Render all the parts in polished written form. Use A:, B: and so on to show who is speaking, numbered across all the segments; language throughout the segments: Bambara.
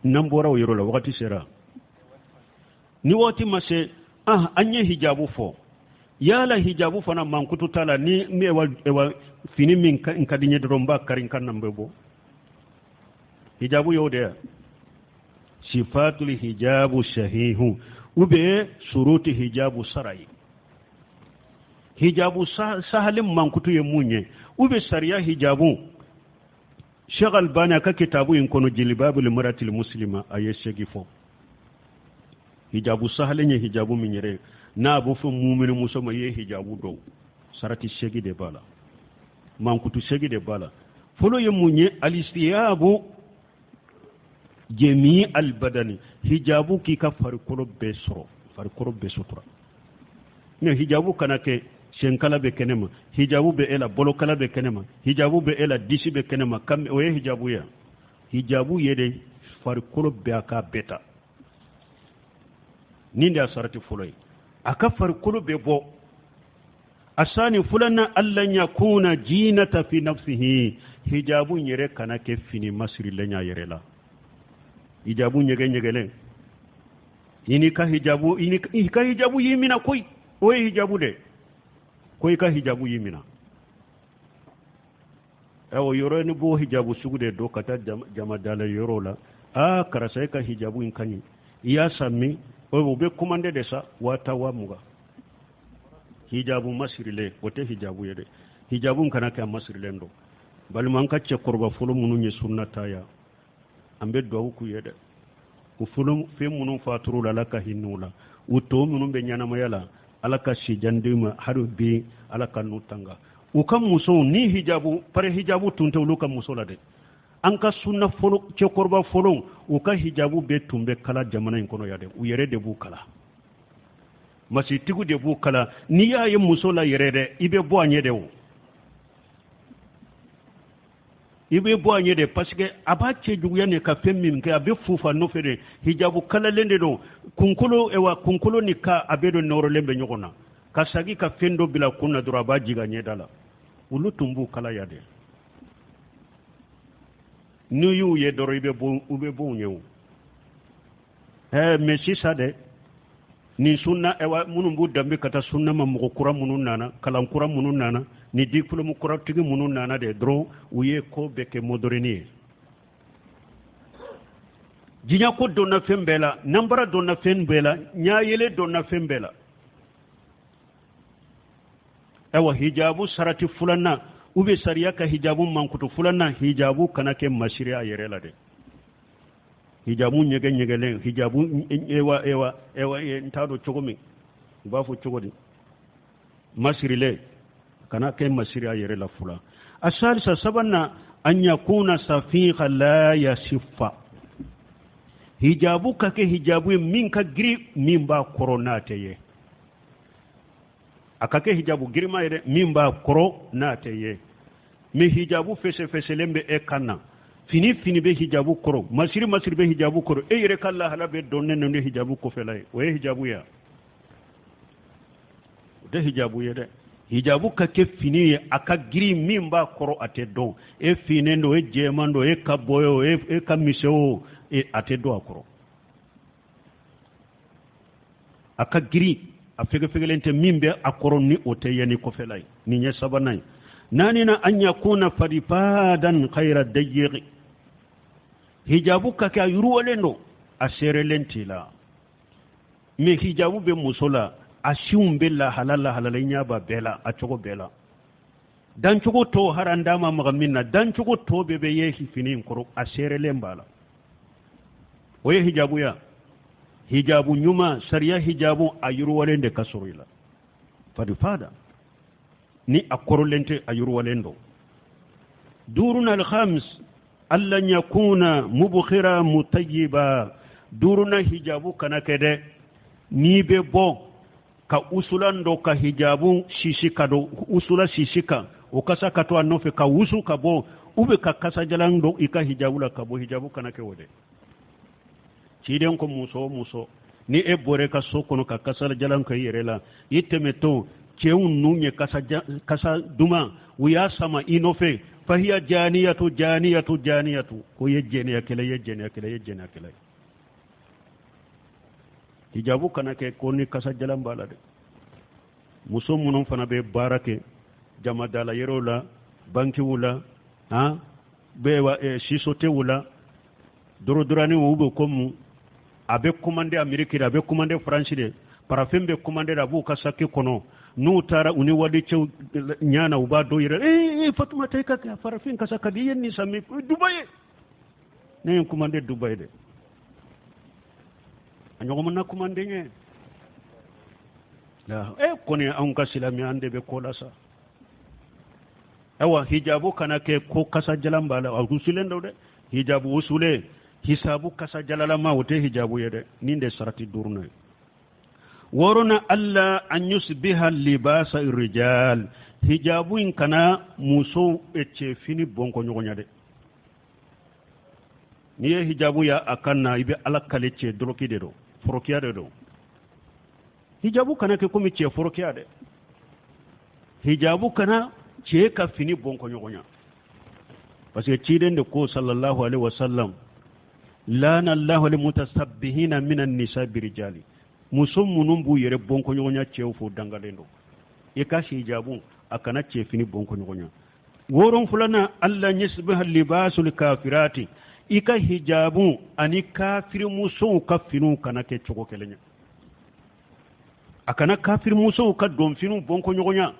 A: N'an bɔra o yɔrɔ la, wagati sera. Ni waati ma se, an ye hijabu fɔ. Yala hijabu fana mankutu t'a la? Ni ewa fini min ka di n ye dɔrɔn, n b'a kari n kan na, n bɛ bɔ. Hijabu y'o de ya. Sifatul hijabu sahihu ou bien suruti hijabu sarayi. Hijabu sahalen mankutu ye mun ye? Ou bien sariya hijabu. Sheikh Albani a ka kitabu in kɔnɔ, Jilibabul Maratil Muslima, a ye segi fɔ. Hijabu sahalen ye hijabu min yɛrɛ n'a bɛ fɔ mumini muso ma, i ye hijabu dɔn, sarati segi de b'a la, mankutu segi de b'a la. Fɔlɔ ye mun ye? Alisiyabu jemi albadani. Hijabu k'i ka farikolo bɛɛ sɔrɔ, farikolo bɛɛ sutura. Mɛ hijabu kana kɛ senkala bɛ kɛnɛma, hijabu bɛ e la, bolokala bɛ kɛnɛma, hijabu bɛ e la, disi bɛ kɛnɛma. Kam o ye hijabu ye? Hijabu ye de farikolo bɛɛ, a k'a bɛɛ ta. Nin de y'a sarati fɔlɔ ye, a ka farikolo bɛɛ bɔ. Asani, filanan, alla yakuna jinata fi nafsihi. Hijabu yɛrɛ kana kɛ fini masirilen y'a yɛrɛ la, hijabu ɲɛgɛ ɲɛgɛlen. I n'i ka hijabu, i ka hijabu y'i mina koyi. O ye hijabu de ko i ka hijabu y'i mina. O yɔrɔ ni b'o hijabu sugu de don ka taa jamadala yɔrɔ la. Aa, karisa, e ka hijabu in ka ɲi, i y'a san min? O bɛ commandé de sa, 10,000, 20,000. Hijabu masirilen, o tɛ hijabu ye dɛ. Hijabu kana kɛ a masirilen don. Balima, an ka cɛkɔrɔba fɔlɔ minnu ye sunna ta yan, an bɛ dugawu k'u ye dɛ. U fɔlɔ fɛn minnu fatur'u la, Ala ka hinɛ u la. U tɔ minnu bɛ ɲɛnamaya la, Ala ka sijan d'u ma. Hali bi, Ala ka n'u tanga. U ka musow ni hijabu pare, hijabu tun tɛ olu ka muso la dɛ. An ka sunna fɔlɔ cɛkɔrɔba fɔlɔ, u ka hijabu bɛɛ tun bɛ kala jamana in kɔnɔ yan dɛ. U yɛrɛ de b'u kala, masitigiw de b'u kala. N'i y'a ye muso la yɛrɛ dɛ, i bɛ bɔ a ɲɛ de. O i bɛ bɔ a ɲɛ de, parce que a b'a cɛ juguya ni ka fɛn min kɛ, a bɛ fufa nɔfɛ de. Hijabu kalalen de don. Kunkolo, ewa, kunkolo ni ka a bɛ don nɔrɔlen bɛ ɲɔgɔn na ka sagi ka fɛn dɔ bila kun na dɔrɔn, a b'a jigin a ɲɛda la. Olu tun b'u kala yan dɛ. N'u y'u ye dɔrɔn, i bɛ bɔ, u bɛ bɔ u ɲɛ. O mɛ sisan dɛ, nin sunna, ɛwa, minnu b'u danbe ka taa sunna ma, mɔgɔ kura minnu nana, kalan kura minnu nana, ni diplôme kuratigi minnu nana de dɔrɔn, u ye ko bɛɛ kɛ moderne ye. Diɲɛ ko donna fɛn bɛɛ la, nanbara donna fɛn bɛɛ la, ɲayɛlɛ donna fɛn bɛɛ la. Ayiwa, hijabu sarati filanan, u bɛ sariya ka hijabu mankutu filanan, hijabu kana kɛ masiri a yɛrɛ la dɛ. Hijabu ɲɛgɛ ɲɛgɛlen, hijabu, ewa, ewa, ewa, n t'a dɔn cogo min u b'a fɔ cogo di, masirilen kana kɛ masiri a yɛrɛ la. Fula a salisa, sabanan, an yakuna safiha la yasifa. Hijabu ka kɛ hijabu ye min ka giri, min b'a kɔrɔ n'a tɛ ye. A ka kɛ hijabu girima ye dɛ, min b'a kɔrɔ n'a tɛ ye. Mɛ hijabu fɛsɛfɛsɛlen bɛ e kan na, fini fini bɛ hijabu kɔrɔ, masiri masiri bɛ hijabu kɔrɔ, e yɛrɛ ka lahala bɛ dɔnnen don ni hijabu kɔfɛla ye, o ye hijabu ye? O tɛ hijabu ye dɛ. Hijabu ka kɛ fini ye, a ka girin, min b'a kɔrɔ a tɛ dɔn. E finnen don, e jɛman don, e ka bɔ o, e ka misɛn o, a tɛ dɔn a kɔrɔ. A ka girin, a fɛgɛfɛgɛlen tɛ, min bɛ a kɔrɔ ni o tɛ ye ni kɔfɛla ye. Nin ye sabanan ye. Naaninan, an yakuna fadifadan khayra dayiqi. Hijabu ka kɛ a yiriwalen don, a seerelen t'i la. Mɛ hijabu bɛ muso la, a sinw bɛ lahala lahala la, i ɲɛ b'a bɛɛ la, a cogo bɛɛ la, dancogo tɔ hari an da ma maga min na, dancogo tɔ bɛɛ bɛ ye fini in kɔrɔ, a seerelen b'a la. O ye hijabu ya. Hijabu ɲuman, sariya hijabu, a yiriwalen de ka sɔrɔ i la, fadifada ni a kɔrɔlen tɛ, a yiriwalen don. Duurunan, alhamis, alla yakuna mubkhira mutayiba. Duurunan, hijabu kana kɛ dɛ, n'i bɛ bɔ ka usulan dɔ ka hijabu sisi ka don usula sisi kan, o kasa ka to a nɔfɛ ka wusu ka bɔ, u bɛ ka kasajalan don i ka hijabu la ka bɔ. Hijabu kana kɛ o dɛ. Ciden ko muso o muso, ni e bɔra i ka so kɔnɔ ka kasajalan kɛ i yɛrɛ la, i tɛmɛtɔ cɛw nun ye kasa duman, u y'a sama i nɔfɛ. Fahiya janiyatu janiyatu janiyatu, ko ye jɛnɛyakɛla ye, jɛnɛyakɛla ye, jɛnɛyakɛla ye. Hijabu kana kɛ ko ni kasajalan b'a la dɛ. Muso minnu fana bɛ baara kɛ jamadala yɔrɔw la, bankiw la, han bɛɛ wa sisotew la, dorodorani u bɛ komi a bɛ commandé Amérique de, a bɛ commandé France de, parfum bɛ commandé a b'u ka saki kɔnɔ. N'u taara u ni walicɛw ɲana, u b'a dɔw yɛrɛ ee Fatumata, i ka parfum kasa ka di i ye, nin san min? Dubayi, ne ye commandé Dubayi de, a ɲɔgɔn na commandé ɲɛ e kɔni. Anw ka silamɛ, an de bɛ ko la sa. Ayiwa, hijabu kana kɛ ko kasajalan b'a la, a wusulen don dɛ. Hijabu wusulen, hisabu kasajalalama, o tɛ hijabu ye dɛ. Nin de sarati duurunan ye. Wɔɔrɔnan, alla an yusbiha libasa rijal, hijabu in kana musow cɛfini bɔnkɔ ɲɔgɔn ɲɛ dɛ. N'i ye hijabu ya a kan na, i bɛ ala kale, cɛ dɔrɔki de don, forokiya de don. Hijabu kana kɛ komi cɛ forokiya dɛ. Hijabu kana cɛ ka fini bɔnkɔ ɲɔgɔn ɲɛ, parce que ciden de ko sallallahu alaihi wasallam: lana allahu almutasabbihina minan nisa birijali. Muso minnu b'u yɛrɛ bɔnkɔ ɲɔgɔn ɲɛ cɛw fo, dangalen don. I ka hijabu a kana cɛ fini bɔnkɔ ɲɔgɔn ɲɛ. Wolonfulanan, alla yusbiha libasul kafirati, i ka hijabu ani kafirimusow ka finiw kana kɛ cogo kelen ye. A kana kafirimusow ka donfiniw bɔnkɔ ɲɔgɔn ɲɛ,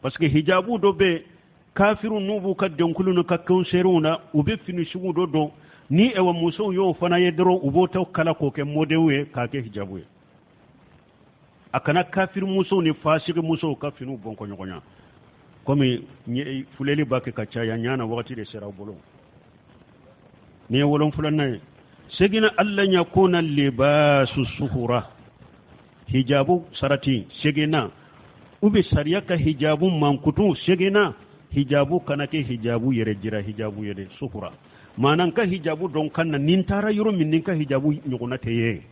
A: parce que hijabu dɔ bɛ kafiru n'u b'u ka dɔnkiliw n'u ka concertw na, u bɛ fini sugu dɔ don. Ni ɛwà musow y'o fana ye dɔrɔn, u b'o ta kala k'o kɛ modèle ye, k'a kɛ hijabu ye. A kana kafiri musow ni fasigi musow ka finiw bɔnkɔ ɲɔgɔn ɲɛ. Komi fuleli b'a kɛ ka caya ɲana, wagati de sera aw bolo. Nin ye wolonfilanan ye. Seginna, alla yakuna libasu suhura, hijabu sarati seginna, u bɛ sariya ka hijabu mankutu seginna, hijabu kana kɛ hijabu yɛrɛ jira hijabu ye dɛ. Suhura maana n ka hijabu dɔn kan na, ni n taara yɔrɔ min, ni n ka hijabu ɲɔgɔnna tɛ ye.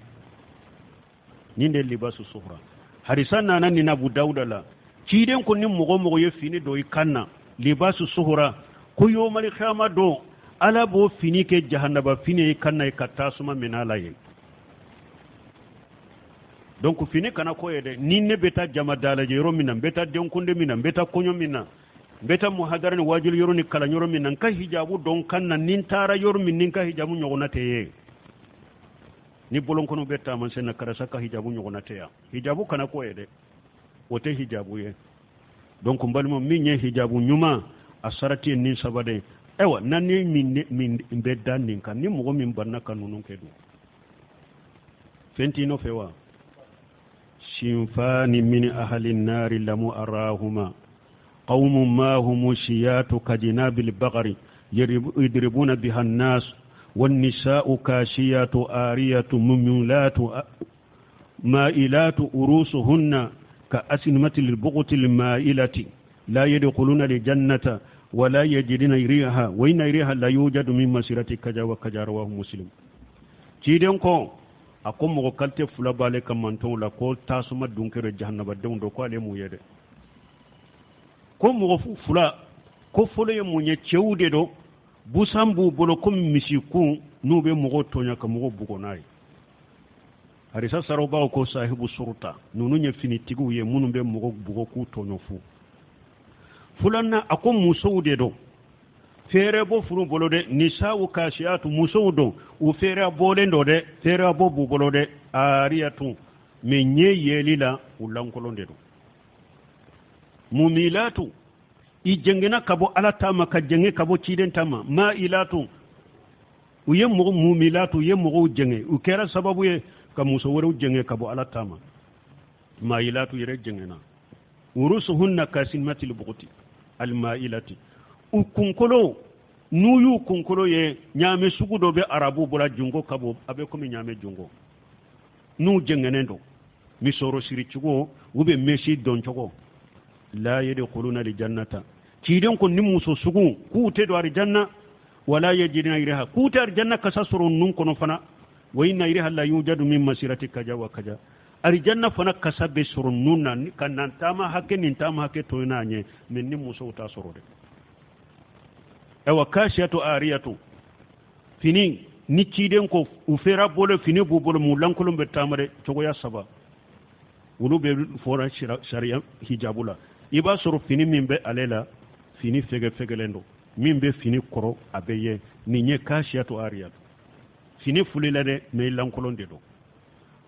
A: Nin de libasu suhura. Hadisa nana nin Abu Dawuda la. Ciden ko ni mɔgɔ mɔgɔ ye fini don i kan na libasu suhura, ko yomali kiyama don, ala b'o fini kɛ jahanaba fini ye kan na ye, ka tasuma minɛ ala ye. Donc fini kana ko ye dɛ. Ni ne bɛ taa jama dalajɛ yɔrɔ min na, n bɛ taa denkundi min na, n bɛ taa kɔɲɔ min na, n bɛ taa muhadara ni wajuli yɔrɔ ni kalan yɔrɔ min na, n ka hijabu dɔn kan na, ni n taara yɔrɔ min, ni n ka hijabu ɲɔgɔnna tɛ ye. Ni bolonkɔnɔ bɛ taamasiyɛn na, karisa ka hijabu ɲɔgɔnna tɛ yan. Hijabu kana ko ye dɛ, o tɛ hijabu ye. Donc n balima, min ye hijabu ɲuman, a sarati ye nin saba de ye. Ayiwa, naani min min bɛ da nin kan, ni mɔgɔ min banna ka ninnu kɛ dun, fɛn t'i nɔfɛ wa? Sinfani min ahali nari lamu arahuma qawmun ma humu siyatu kajinabil bagari yadribuna biha an-nas والنساء كاسيات آرية مميلات مائلات رؤوسهن كأسنمة البغت المائلة لا يدخلون الجنة ولا يجدون ريحها وإن ريحها لا يوجد من مسيرة كذا وكذا. رواه مسلم. Ciden ko a ko mɔgɔ qualité fila b'ale ka mantɔnw la, ko tasuma dunkɛrɛ jahannabadenw dɔ, ko ale mun ye dɛ? Ko mɔgɔ fila ko, fɔlɔ ye mun ye? Cɛw de don, busan b'u bolo komi misikun, n'u bɛ mɔgɔw tɔɲɔ ka mɔgɔw bugɔ n'a ye. Harisa sarobagaw ko sahibu suruta, ninnu ye finitigiw ye minnu bɛ mɔgɔw bugɔ k'u tɔɲɔ fu. Filanan, a ko musow de don, fɛɛrɛ bɔ furu bolo dɛ. Nisawu kasiyatu, musow don, u fɛɛrɛ bɔlen don dɛ, fɛɛrɛ bɔ b'u bolo dɛ. Ariyatu, mɛ ɲɛ yeli la, u lankolon de don. Mumilatu, i jɛngɛnna ka bɔ ala ta ma, ka jɛngɛ ka bɔ ciden ta ma. Ma ilatu, u ye mɔgɔ mumilatu, u ye mɔgɔw jɛngɛ, u kɛra sababu ye ka muso wɛrɛw jɛngɛ ka bɔ ala ta ma. Mailatu, yɛrɛ jɛngɛnna. Urusuhunna kasinmatil buguti almailati, u kunkolo, n'u y'u kunkolo ye, ɲaamɛ sugu dɔ bɛ arabu bɔra junko ka bɔ, a bɛ komi ɲaamɛ junko, n'u jɛngɛnen don misɔrɔ siri cogo, u bɛ mèche dɔn cogo. La yadkhuluna aljannata, ciden ko ni muso sugu k'u tɛ don arijanna. Wala yajiduna riha, k'u tɛ arijanna kasa sɔrɔ nun kɔnɔ fana. Wa inna riha la yujadu min masirati kaja wa kaja. Arijanna fana kasa bɛ sɔrɔ nun na ka na taama hakɛ nin taama hakɛ to n'a ɲɛ, mais ni musow t'a sɔrɔ dɛ. Ayiwa, kasiyatu ariyatu, fini ni ciden ko u fera bolo, fini b'u bolo, mu lankolon bɛ taama dɛ. Cogoya saba olu bɛ fɔra sariya hijabu la. I b'a sɔrɔ fini min bɛ ale la, fini fɛgɛfɛgɛlen don, min bɛ fini kɔrɔ a bɛ ye. Nin ye kasiyatu ariyatu, fini fulila dɛ, mais lankolon de don.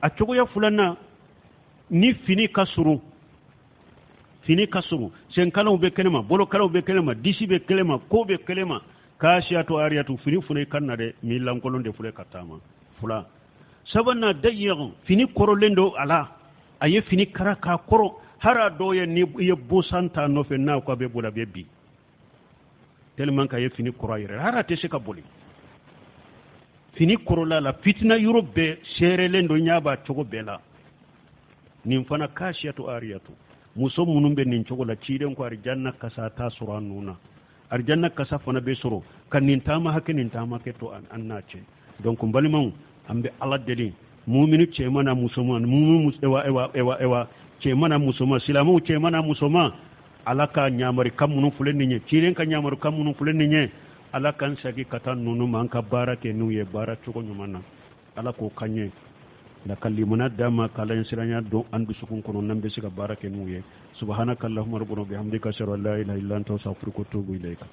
A: A cogoya filanan, ni fini ka surun, fini ka surun, senkalaw bɛ kɛnɛma, bolokalaw bɛ kɛnɛma, disi bɛ kɛnɛma, ko bɛ kɛnɛma, kasiyatu ariyatu, fini fana i kan na dɛ, mais lankolon de filɛ ka taama. Fila sabanan, dayiq, fini kɔrɔlen don a la, a ye fini kara k'a kɔrɔ, hari a dɔw ye ni i ye bosan t'a nɔfɛ n'a ko a bɛ boli, a bɛ bin, tellement k'a ye fini kɔrɔ a yɛrɛ, hari a tɛ se ka boli, fini kɔrɔla la, fitina yɔrɔ bɛɛ seerelen don, ɲɛ b'a cogo bɛɛ la. Nin fana kasiyatu ariyatu, muso minnu bɛ nin cogo la, ciden ko arijanna kasa t'a sɔrɔ a nun na. Arijanna kasa fana bɛ sɔrɔ ka nin taama hakɛ, nin taama hakɛ to an n'a cɛ. Donc n balimaw, an bɛ Ala deli, mumini cɛman n'a musoman, mumini ewa ewa ewa ewa cɛman n'a musoman, silamɛw cɛman n'a musoman, Ala ka ɲamarikan minnu filɛ nin ye, ciden ka ɲamarikan minnu filɛ nin ye, Ala k'an segin ka taa ninnu ma, an ka baara kɛ n'u ye baara cogo ɲuman na. Ala k'o kan ye la ka limaniya d'an ma, k'Ala ɲɛsiranya don an dusukun kɔnɔ, n'an bɛ se ka baara kɛ n'u ye. Subhanaka allahumma rabbana bihamdika, ashhadu an la ilaha illa anta, astaghfiruka wa atubu ilayka.